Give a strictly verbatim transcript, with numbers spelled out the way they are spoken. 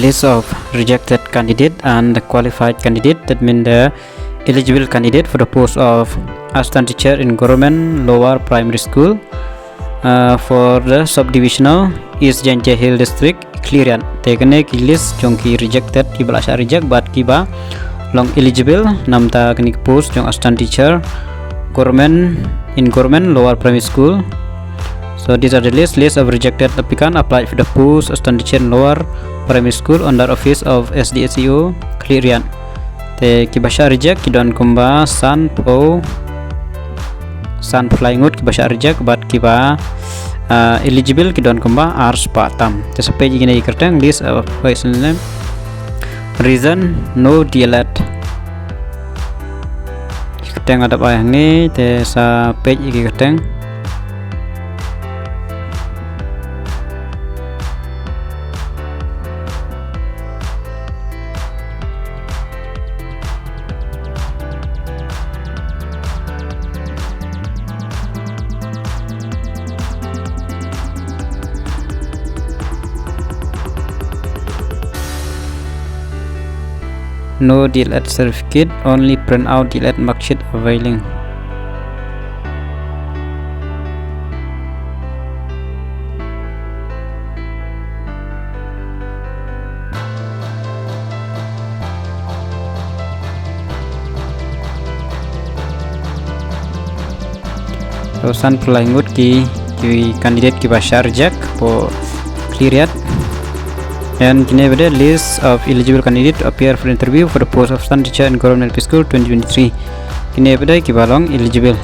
List of rejected candidate and the qualified candidate, that means the eligible candidate for the post of assistant teacher in government lower primary school, uh, for the subdivisional East Jaintia Hill District, Khliehriat. Te kane ki list jong ki rejected, kiba la shah reject bad kiba long eligible, namta kane ki post jong assistant teacher government, in government lower primary school. So these are the list, list of rejected applicant applied for the post assistant teacher in lower primary school under office of S D S E O, Khliehriat. Te kiba shah reject ki don kumba sanphew, sanphew lai ngut kiba shah reject bad kiba, uh, eligible ki don kumba arspah tam. Te sa peit ïa kine ki kyrteng, list of, uh, reason no D L Ed. Ki kyrteng la dep ai hangne, te sa peit ïa ki kyrteng. No D L Ed certificate, only print out D L Ed marksheet availing. So sanphew lai ngut ki, ki candidate kiba shah reject hapoh Khliehriat. And kine pat de list of eligible candidate to appear for interview for the post of assistant teacher in government L P school twenty twenty-three. Kine pat de kiba long eligible.